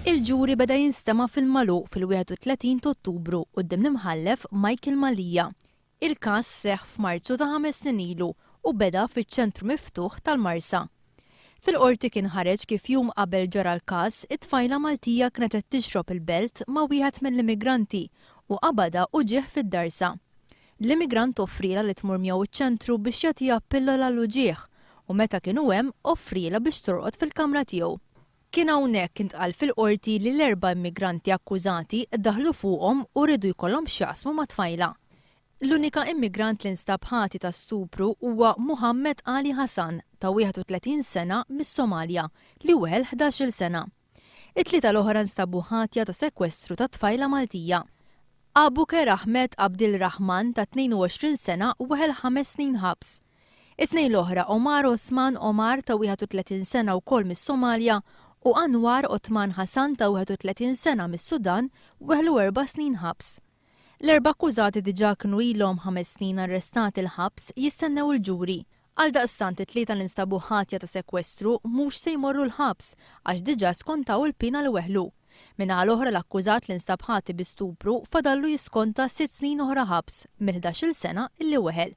Il-ġuri beda jinstema' fil-magħluq fil-31 t'Ottubru quddiem l-Imħallef Michael Mallia. Il-każ seħħ f'Marzu ta' ħames snin ilu u beda fiċ-ċentru miftuħ tal-Marsa. Fil-Qorti kien ħareġ kif jum qabel ġara l-każ, it-tfajla Maltija kienet qed tixrob il-Belt ma' wieħed mill-immigranti u qabadha uġigħ fid-darsa. L-immigrant offrielha li tmur miegħu ċ-ċentru biex jagħtiha pillola għall-uġigħ u meta kienu hemm offrielha biex torqod fil-kamra tiegħu. Kien hawnhekk intqal fil-Qorti li l-erba' immigranti akkużati daħlu fuqhom u riedu jkollhom x'jaqsmu mat-tfajla. L-unika immigrant li nstab ħati ta' stupru huwa Mohammed Ali Hassan ta' 31 sena mis-Somalja li weħel 11-il sena. It-tlieta l-oħra nstabu ħatja ta' sekwestru ta' tfajla Maltija. Abuker Ahmed Abdil Rahman ta' 22 sena weħel ħames snin ħabs. It-tnejn l-oħra Omar Osman Omar ta' 31 sena wkoll mis-Somalja u Anwar Othman Hassan ta' 31 sena mis-Sudan weħlu erba' snin ħabs. L-erba' akkużati diġà kienu ilhom ħames snin arrestati l-ħabs jistennew il-ġuri. Għaldaqstant it-tlieta li nstabu ħatja ta' sekwestru mhux se jmorru l-ħabs għax diġà skontaw il-piena li weħlu. Min-naħa l-oħra l-akkużat li nstab ħati bi stupru fadallu jiskonta sitt snin oħra ħabs mill-ħdax-il sena illi weħel.